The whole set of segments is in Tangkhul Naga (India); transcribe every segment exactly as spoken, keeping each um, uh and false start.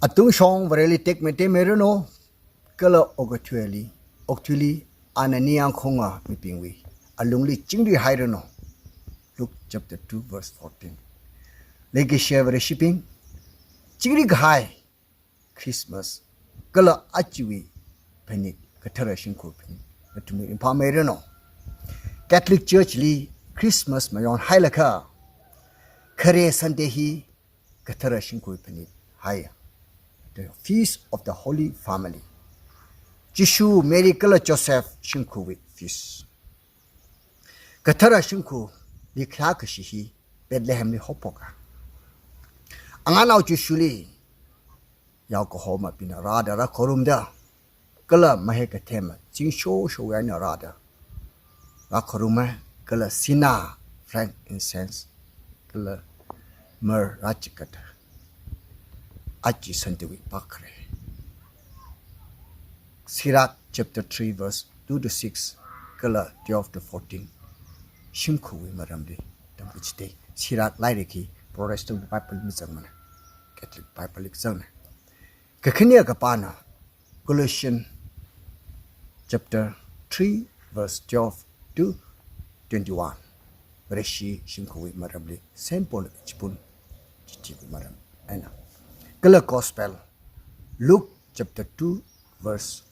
Atungshong Vareli tekmatei miranu, kala okathuili, okathuili ana ningyāng khaunga mibingwui alungli chingri hairanu. Luke chapter two verse fourteen. Leikashiya Vareshibing, chingri kahai Christmas, kala ajawui phanit, kathara shimkhur phanit, nathumli ringphā miranu. Catholic Church li Christmas mayon hailakha, khare Sunday hi kathara shimkhur phanit haiya. The Feast of the Holy Family. Jishu, Mary kala Joseph shimkhurwui feast. Kathara shimkhurli khalā kashi hi Bethlehem li haophoka. Anganao Jishuli yaokahoma pina rāda rākharumda, kala mahai kathema zingsho shoya eina rāda rākharume, kala sinā, frankincense, kala myrrh rāchikata aja Sunday wui pākhare. Sirach chapter three verse two to six, kala twelve to fourteen, shimkhurwui maramli tamkachithei. Sirach lairik hi Protestant Bible li mazangmana, Catholic Bible li kazangna. Kakhane kapāna Colossians chapter three verse twelve to twenty-one. Vareshi shimkhurwui maramli, semphon chipun chitiwui maram eina. Kala Gospel, Luke chapter two verse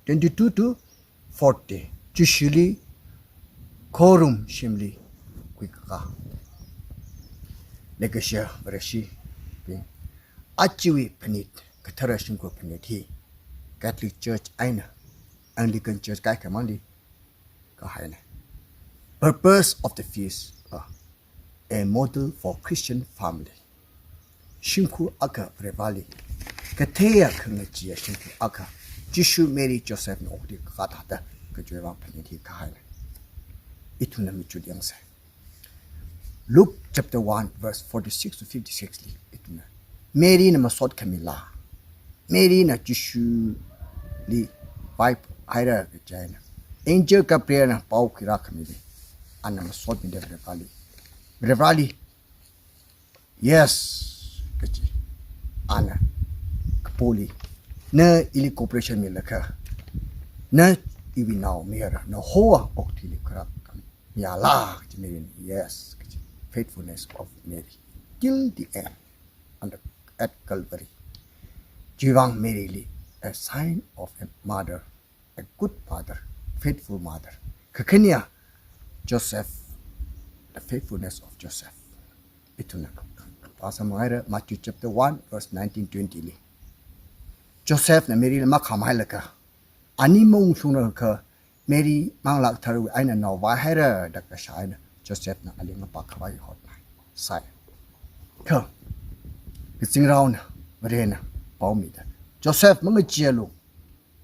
twenty-two to forty. Jishuli khorum shimli khuikakā. Leikashiya Vareshibing, ajawui phanit, kathara shimkhur phanit hi Catholic Church eina Anglican Church kaikhamangli kahaina. Purpose of the feast, ah, a model for Christian family. Shimkhur akha Vareli katheiya khangacheeya shimkhur akha, Jishu, Mary, Joseph na okathui kakā thāda kachiwui vang phanit hi kahaina. Ithumna machut yangsa. Luke chapter one verse forty-six to fifty-six li ithumna, Mary na masot khamila, Mary na Jishuli vaihaira kaji eina, angel Gabriel na pao khuirā khamili, ana masotmida Vareli, Vareli, yes kaji. Ana kapoli, na ili cooperation milakha, na iwui nao mayara, nahowa okathuili khuirā khami yala kaji. Mary, yes kaji. Faithfulness of Mary till the end on the, at Calvary. Chiwui vang Maryli a sign of a mother, a good mother, faithful mother. Kakhaneya Joseph, the faithfulness of Joseph. Ithumna pāsāmhaira, Matthew chapter one verse nineteen, twenty li. Joseph na Maryli makhamhailaga, ani maungshunglaga, Mary Manglā Katharawui eina nao vaihaira da kashā eina Joseph na ali ngapā khavai hotnai sai. Kha, kazingraona, Varena pao mida, Joseph mangacheealu,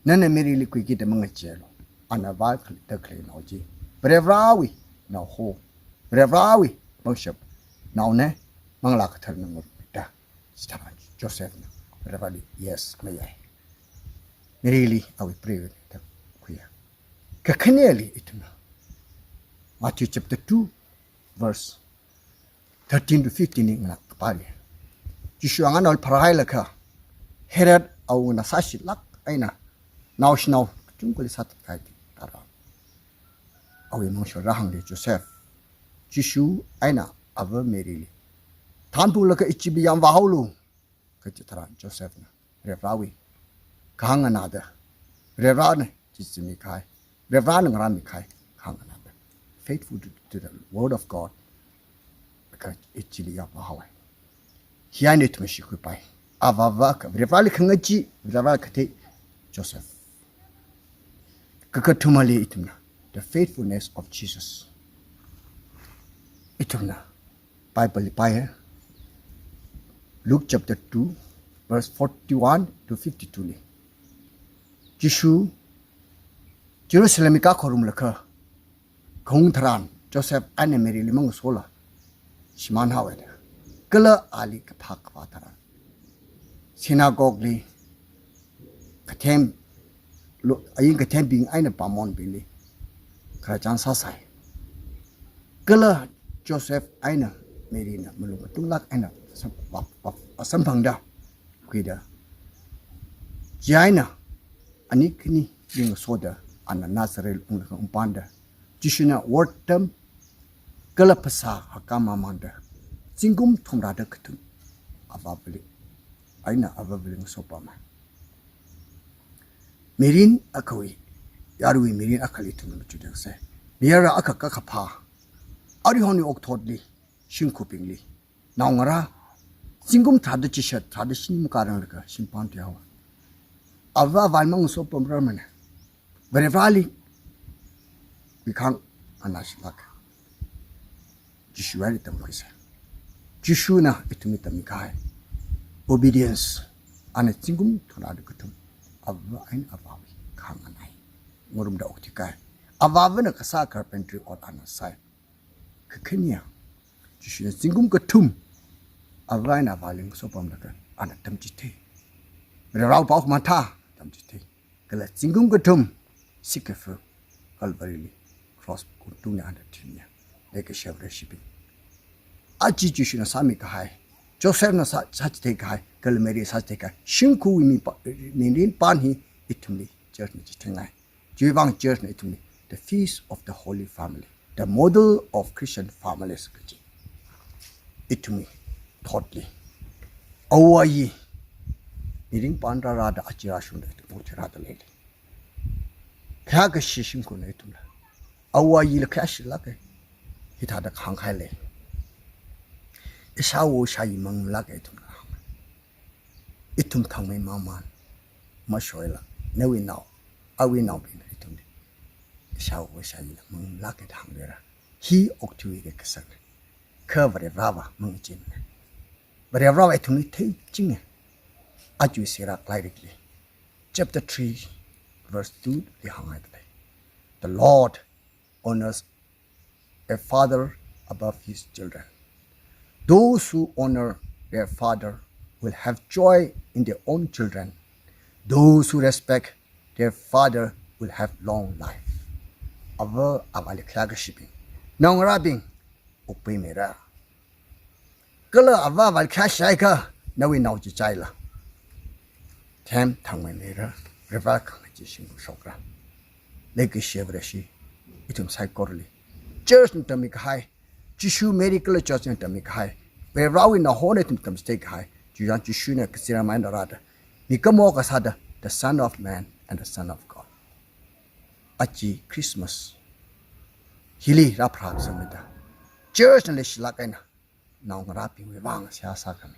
nana Maryli khuikida mangacheealu. Ana vākhalei takhalei nao chi Varivarawui nao ho, Varivarawui pangshap naona, Manglā Katharana ngarumda. Chitharan Joseph na Vareli yes mayai. Maryli awui prayer da khuiya. Kakhaneli ithumna Matthew chapter two verse thirteen to fifteen li nganākapā lei. Jishu anganao pharāhailaga, Herod awungana sāshilāk eina naoshinao kachungkhali sāthatkahaida tharan, awui mangshora hāngli Joseph, Jishu eina ava Maryli thanphunglaga Egypt li yāmvāhaolu kaji tharan Joseph na Varivarawui kahāng nganāda, Varivarana chichimikhai, Varivarana ngarānmikhai kahāng nganāda, faithful to, to the word of God, ka Egypt li yāmvāhaowa. Hi eina ithum shikhuipai. Avāva akha, Varivarali khangachee, Varivarali kathei Joseph. Kakathumali ithumna the faithfulness of Jesus. Ithumna Bible li pāya. Luke chapter two, verse forty-one to fifty-two li, Jishu Jerusalem li kakharumlaga, khaung tharan Joseph eina Maryli mangasola shimānhaowa da. Kala ali kaphā kavā tharan synagogue li kathem, lo-, ain kathembing eina pāmonbingli khararchan sāsai. Kala Joseph eina Maryna malung katunglāk eina sam-, vā, vā, samphangda, khuida. Chieina, ani khani ring soda, ana Nazareth unglaga ungpamda. Jishuna otram, kala phasā hakā mamānda. Zingkum thumrāda kathum. Avāvali. Eina avāvali ngasopama. Mirin akhawui, yaruiwui mirin akhali ithumna machukdalei. Mayara akha kakaphā. Aruihonwui okathuili, shimkhurbingli. Naongarā, zingkum tharāda chishat, tharāda shim makaranglaga, shimpam tiawa. Avā avāli mangasopamrarmana. Varivarali, wui khāng, ana shilak. Jishuwui tamkhuisa. Jishuna ithumli tammi kahai. Obedience. Ana zingkum thumrāda kathum. Avā eina avāwui khāng anai. Ngarumda okthui kahai. Avāvana kasā carpentry ot ana sai. Kakhane. Jishuna zingkum kathum. Avā eina avāli ngasopamlaga ana tamchithei. Rarao pao khamathā tamchithei. Kala zingkum kathum, sikafu, Calvary li, cross kutungna ana thimya. Leikashi Vareshibing. Aja Jishuna sāmi kahai, Josephna sā, sāchithei kahai, kala Mary sāchithei kahai, shimkhurwui mipa, mirin pam hi ithumli churchna chitheingai. Chiwuivang churchna ithumli, the Feast of the Holy Family, the model of Christian families kaji. Ithumwui thotli. Āwo āyi, mirin pam rārada aja rāshungda ithum pongthui rāda leili. Khayākashi shimkhurna ithumla. Āwo āyila khayāshilaka. Hithāda hāngkahai lei. Ishāwo ishāyi manglāka ithumla. Ithum thangmei mamān. Mashoila. Nawui nao. Awui naobingna ithumli. Ishāwo ishāyila manglāka da hāngvāra. Hi okathuiwui kasang. Kha Varivarava mangachina. Varivarava ithumli theichinga. Aja Sirākha lairikli. Chapter three, verse two li hānghaida lei. The Lord honors a father above his children. Those who honor their father will have joy in their own children. Those who respect their father will have long life. Avā avāli khayākashibing. Naongarābing, okpaimeira. Kala avā avāli khayāshi haiakha, nawui nao chichaila. Them thangmeimeira, Varivarā khangachee shimkhur shokra. Leikashi Vareshi, ithum saikorali. Churchna tammi kahai, Jishu Mary kala churchna tammi kahai, Varivarāwui nao hona ithum tamchithei kahai, chiwuivang Jishuna kazip rāmei eina rāda, mikumo akha sāda, the Son of Man and the Son of God. Aja Christmas hili rāpharāsangmida. Churchna leishilak eina, naongarābingwui vang seihā sākhami.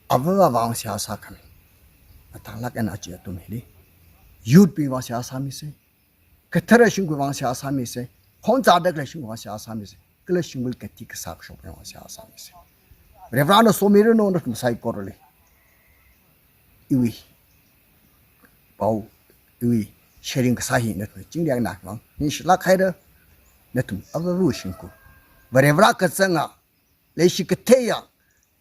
Avā avāwui vang seihā sākhami. Mathānglak eina aja atam hili. Youth bingwui vang seihā sāmisa. Kathara shimkhurwui vang seihā sāmisa. Khonzada khalei shimkhurwui vang seihā sāmisa. Kala shimkhurli kati kasā kashokbingwui vang seihā sāmisa. Varivarāna somiranu nathum saikorali. Iwui pao, iwui sharing kasā hi nathum chingri eina vang ningshilak haira. Nathum avāva shimkhur. Varivarā kazanga, leishi katheiya,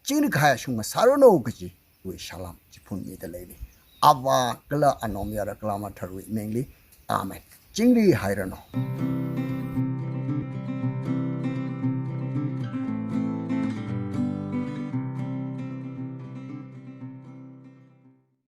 chingri kahaiya shung ngasāranu kaji, iwui salām chiphun mida leili. Avā kala Anaomayara kala Amah Katharawui mingli. Amen. Chingri hairanu.